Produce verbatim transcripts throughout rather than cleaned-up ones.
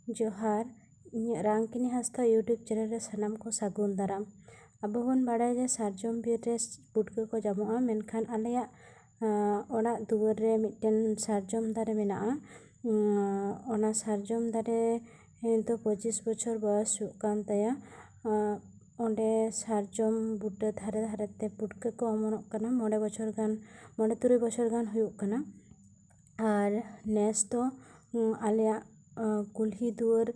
ᱡᱚᱦᱟᱨ, ᱤᱧᱟᱹᱜ ᱨᱟᱝᱠᱤᱱᱤ ᱦᱟᱸᱥᱫᱟ YouTube channel ᱨᱮ ᱥᱟᱱᱟᱢ ᱠᱚ ᱥᱟᱹᱜᱩᱱ ᱫᱟᱨᱟᱢ᱾ ᱟᱵᱚ ᱵᱚᱱ ᱵᱟᱲᱟᱭᱟ ᱡᱮ ᱥᱟᱨᱡᱚᱢ ᱵᱤᱨ ᱨᱮ ᱯᱩᱴᱠᱟᱹ ᱠᱚ ᱡᱟᱢᱚᱜᱼᱟ, ᱢᱮᱱᱠᱷᱟᱱ ᱟᱞᱮᱭᱟᱜ, ᱟᱸ, ᱚᱲᱟᱜ ᱫᱩᱣᱟᱹᱨ ᱨᱮ ᱢᱤᱫᱴᱮᱱ ᱥᱟᱨᱡᱚᱢ ᱫᱟᱨᱮ ᱢᱮᱱᱟᱜᱼᱟ᱾ ᱩᱸ, ᱚᱱᱟ ᱥᱟᱨᱡᱚᱢ ᱫᱟᱨᱮ ᱫᱚ ᱯᱚᱸᱪᱤᱥ ᱵᱚᱪᱷᱚᱨ ᱵᱚᱭᱚᱥ ᱦᱩᱭᱩᱜ ᱠᱟᱱ ᱛᱟᱭᱟ᱾ ᱟᱸ, ᱚᱸᱰᱮ ᱥᱟᱨᱡᱚᱢ ᱵᱩᱴᱟᱹ ᱫᱷᱟᱨᱮ ᱫᱷᱟᱨᱮ ᱛᱮ ᱯᱩᱴᱠᱟᱹ ᱠᱚ ᱚᱢᱚᱱᱚᱜ ᱠᱟᱱᱟ᱾ ᱢᱚᱬᱮ ᱵᱚᱪᱷᱚᱨ ᱜᱟᱱ, ᱢᱚᱬᱮ ᱛᱩᱨᱩᱭ ᱵᱚᱪᱷᱚᱨ ᱜᱟᱱ ᱦᱩᱭᱩᱜ ᱠᱟᱱᱟ᱾ ᱟᱨ ᱱᱮᱥ ᱫᱚ, ᱩᱸ, ᱟᱞᱮᱭᱟᱜ, ᱟᱸ, ᱠᱩᱞᱦᱤ ᱫᱩᱣᱟᱹᱨ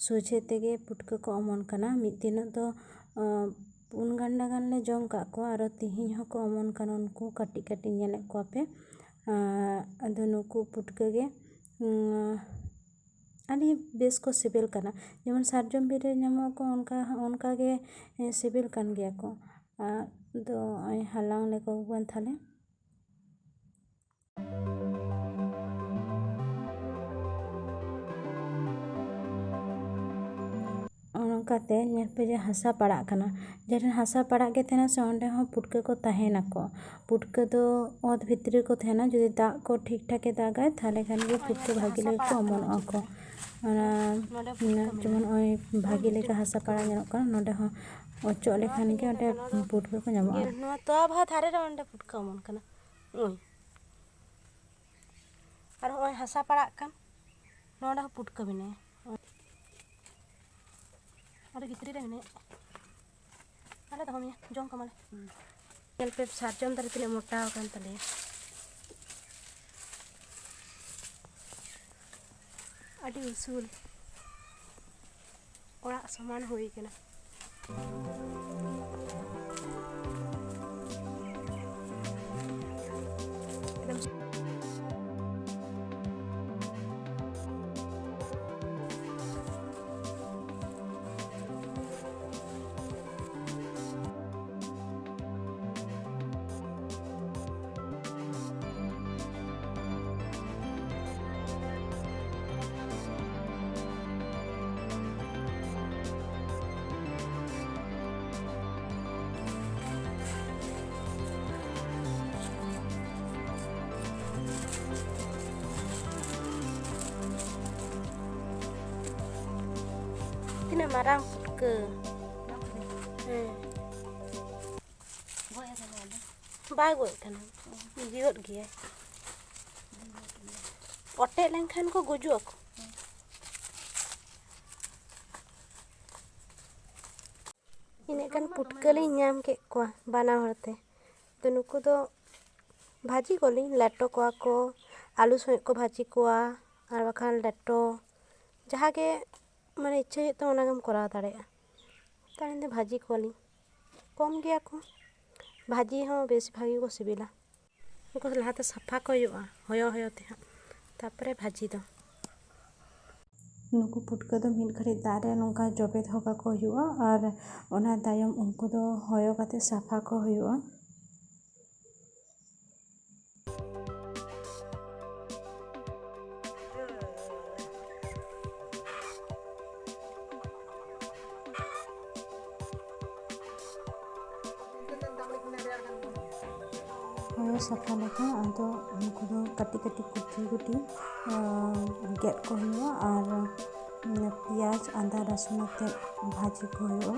ᱥᱚᱡᱷᱮ ᱛᱮᱜᱮ ᱯᱩᱴᱠᱟᱹ ᱠᱚ ᱚᱢᱚᱱ ᱠᱟᱱᱟ᱾ ᱢᱤᱫ ᱫᱤᱱᱚᱜ ᱫᱚ, ᱟᱸ, ᱯᱩᱱ ᱜᱟᱱᱰᱟ ᱜᱟᱱ ᱞᱮ ᱡᱚᱢ ᱠᱟᱜ ᱠᱚᱣᱟ, ᱟᱨᱚ ᱛᱤᱦᱤᱧ ᱦᱚᱸᱠᱚ ᱚᱢᱚᱱ ᱠᱟᱱᱟ᱾ ᱩᱱᱠᱩ ᱠᱟᱹᱴᱤᱡ ᱠᱟᱹᱴᱤᱡ ᱧᱮᱞᱮᱫ ᱠᱚᱣᱟ ᱯᱮ᱾ ᱟᱸ, ᱟᱫᱚ ᱱᱩᱠᱩ ᱯᱩᱴᱠᱟᱹ ᱜᱮ, ᱩᱸ, ᱟᱹᱰᱤ ᱵᱮᱥ ᱠᱚ ᱥᱤᱵᱤᱞ ᱠᱟᱱᱟ᱾ ᱡᱮᱢᱚᱱ ᱥᱟᱨᱡᱚᱢ ᱵᱤᱨ ᱨᱮ ᱧᱟᱢᱚᱜ ᱟᱠᱚ, ᱚᱱᱠᱟ, ᱚᱱᱠᱟ ᱜᱮ, ᱮᱸ, ᱥᱤᱵᱤᱞ ᱠᱟᱱ ᱜᱮᱭᱟ ᱠᱚ᱾ ᱟᱫᱚ ᱱᱚᱜᱼᱚᱭ ᱦᱟᱞᱟᱝ ᱞᱮᱠᱚ ᱠᱟᱱ ᱛᱟᱦᱞᱮ᱾ ᱚᱱᱠᱟᱛᱮ ᱧᱮᱞ ᱯᱮ ᱡᱮ ᱦᱟᱥᱟ ᱯᱟᱲᱟᱜ ᱠᱟᱱᱟ᱾ ᱡᱟᱦᱟᱸ ᱴᱷᱮᱱ ᱦᱟᱥᱟ ᱯᱟᱲᱟᱜ ᱜᱮ ᱛᱟᱦᱮᱱᱟ ᱥᱮ, ᱚᱸᱰᱮ ᱦᱚᱸ ᱯᱩᱴᱠᱟᱹ ᱠᱚ ᱛᱟᱦᱮᱱᱟᱠᱚ᱾ ᱯᱩᱴᱠᱟᱹ ᱫᱚ ᱚᱛ ᱵᱷᱤᱛᱨᱤ ᱨᱮᱠᱚ ᱛᱟᱦᱮᱱᱟ᱾ ᱡᱩᱫᱤ ᱫᱟᱜ ᱠᱚ ᱴᱷᱤᱠ ᱴᱷᱟᱠ ᱮ ᱫᱟᱜᱟᱭ, ᱛᱟᱦᱚᱞᱮ ᱠᱷᱟᱱ ᱜᱮ ᱯᱩᱴᱠᱟᱹ ᱵᱷᱟᱜᱮ ᱞᱮᱠᱟ ᱠᱚ ᱚᱢᱚᱱᱚᱜᱼᱟ ᱠᱚ᱾ ᱚᱱᱟ, ᱱᱚᱰᱮ ᱯᱩᱴᱠᱟᱹ ᱡᱮᱢᱚᱱ ᱢᱮᱱᱟᱜᱼᱟ᱾ ᱱᱚᱜᱼᱚᱭ ᱵᱷᱟᱜᱮ ᱞᱮᱠᱟ ᱦᱟᱥᱟ ᱯᱟᱲᱟᱜ ᱧᱮᱞᱚᱜ ᱠᱟᱱᱟ, ᱱᱚᱰᱮ ᱦᱚᱸ ᱚᱪᱚᱜ ᱞᱮᱠᱷᱟᱱ ᱜᱮ ᱚᱸᱰᱮ ᱯᱩᱴᱠᱟᱹ ᱠᱚ ᱧᱟᱢᱚᱜᱼᱟ᱾ ᱱᱚᱣᱟ ᱛᱚᱣᱟ ᱵᱟᱦᱟ ᱫᱷᱟᱨᱮ ᱨᱮ ᱚᱸᱰᱮ ᱯᱩᱴᱠᱟᱹ ᱚᱢᱚᱱ ᱠᱟᱱᱟ᱾ ᱱᱚᱜᱼᱚᱭ᱾ ᱟᱨ ᱦᱚᱸᱜᱼᱚᱭ ᱦᱟᱥᱟ ᱯᱟᱲᱟᱜ ᱠᱟᱱ, ᱱᱚᱰᱮ ᱦᱚᱸ ᱯᱩᱴᱠᱟᱹ ᱢᱮᱱᱟᱭᱟ᱾ ᱟᱹᱰᱤ ᱵᱷᱤᱛᱨᱤ ᱨᱮ ᱢᱮᱱᱟᱭᱟ᱾ ᱟᱞᱮ ᱫᱚᱦᱚ ᱢᱮᱭᱟ, ᱡᱚᱢ ᱠᱟᱢᱟᱞᱮ᱾ ᱧᱮᱞ ᱯᱮ, ᱥᱟᱨᱡᱚᱢ ᱫᱟᱨᱮ ᱛᱤᱱᱟᱹᱜ ᱢᱚᱴᱟ ᱟᱠᱟᱱ ᱛᱟᱞᱮᱭᱟ᱾ ᱟᱹᱰᱤ ᱩᱥᱩᱞ᱾ ᱚᱲᱟᱜ ᱥᱚᱢᱟᱱ ᱦᱩᱭ ᱠᱟᱱᱟ᱾ ᱢᱟᱨᱟᱝ ᱯᱩᱴᱠᱟᱹ᱾ ᱦᱮᱸ᱾ ᱵᱟᱭ ᱜᱚᱡ ᱠᱟᱱᱟ, ᱡᱤᱣᱮᱫ ᱜᱮᱭᱟᱭ᱾ ᱚᱴᱮᱡ ᱞᱮᱱᱠᱷᱟᱱ ᱠᱚ ᱜᱩᱡᱩᱜ ᱟᱠᱚ᱾ ᱤᱱᱟᱹᱜ ᱜᱟᱱ ᱯᱩᱴᱠᱟᱹ ᱞᱤᱧ ᱧᱟᱢ ᱠᱮᱫ ᱠᱚᱣᱟ ᱵᱟᱱᱟ ᱦᱚᱲ ᱛᱮ᱾ ᱛᱚ, ᱱᱩᱠᱩ ᱫᱚ ᱵᱷᱟᱹᱡᱤ ᱠᱚᱣᱟᱞᱤᱧ, ᱞᱮᱴᱚ ᱠᱚᱣᱟ ᱠᱚ, ᱟᱹᱞᱩ ᱥᱚᱸᱜᱮ ᱠᱚ ᱵᱷᱟᱹᱡᱤ ᱠᱚᱣᱟ, ᱟᱨ ᱵᱟᱠᱷᱟᱱ ᱞᱮᱴᱚ, ᱡᱟᱦᱟᱸ ᱜᱮ ᱢᱟᱱᱮ ᱤᱪᱪᱷᱟᱹ ᱦᱩᱭᱩᱜ ᱛᱟᱢᱟ, ᱚᱱᱟ ᱜᱮᱢ ᱠᱚᱨᱟᱣ ᱫᱟᱲᱮᱭᱟᱜᱼᱟ᱾ ᱛᱟᱦᱞᱮ ᱤᱧ ᱫᱚ ᱵᱷᱟᱹᱡᱤ ᱠᱚᱣᱟᱞᱤᱧ, ᱠᱚᱢ ᱜᱮᱭᱟ ᱠᱚ, ᱵᱷᱟᱹᱡᱤ ᱦᱚᱸ ᱵᱮᱥ ᱵᱷᱟᱹᱜᱤ ᱠᱚ ᱥᱤᱵᱤᱞᱟ᱾ ᱩᱱᱠᱩ ᱫᱚ ᱞᱟᱦᱟᱛᱮ ᱥᱟᱯᱷᱟ ᱠᱚ ᱦᱩᱭᱩᱜᱼᱟ, ᱦᱚᱭᱚ ᱦᱚᱭᱚ ᱛᱮ ᱦᱟᱸᱜ, ᱛᱟᱨᱯᱚᱨᱮ ᱵᱷᱟᱹᱡᱤ ᱫᱚ᱾ ᱱᱩᱠᱩ ᱯᱩᱴᱠᱟᱹ ᱫᱚ ᱢᱤᱫ ᱜᱷᱟᱹᱲᱤᱡ ᱫᱟᱜ ᱨᱮ ᱱᱚᱝᱠᱟ ᱡᱚᱵᱮ ᱫᱚᱦᱚ ᱠᱟᱠᱚ ᱦᱩᱭᱩᱜᱼᱟ, ᱟᱨ ᱚᱱᱟ ᱛᱟᱭᱚᱢ ᱩᱱᱠᱩ ᱫᱚ ᱦᱚᱭᱚ ᱠᱟᱛᱮ ᱥᱟᱯᱷᱟ ᱠᱚ ᱦᱩᱭᱩᱜᱼᱟ᱾ ᱦᱚᱭᱚ ᱥᱟᱯᱷᱟ ᱞᱮᱠᱷᱟᱱ ᱟᱫᱚ ᱩᱱᱠᱩ ᱫᱚ ᱠᱟᱹᱴᱤᱡ ᱠᱟᱹᱴᱤᱡ ᱠᱩᱴᱤ ᱠᱩᱴᱤ, ᱟᱸ, ᱜᱮᱫ ᱠᱚ ᱦᱩᱭᱩᱜᱼᱟ, ᱟᱨ, ᱩᱸ, ᱯᱮᱸᱭᱟᱡᱽ, ᱟᱫᱟ, ᱨᱟᱹᱥᱩᱱ ᱟᱛᱮᱫ ᱵᱷᱟᱹᱡᱤ ᱠᱚ ᱦᱩᱭᱩᱜᱼᱟ᱾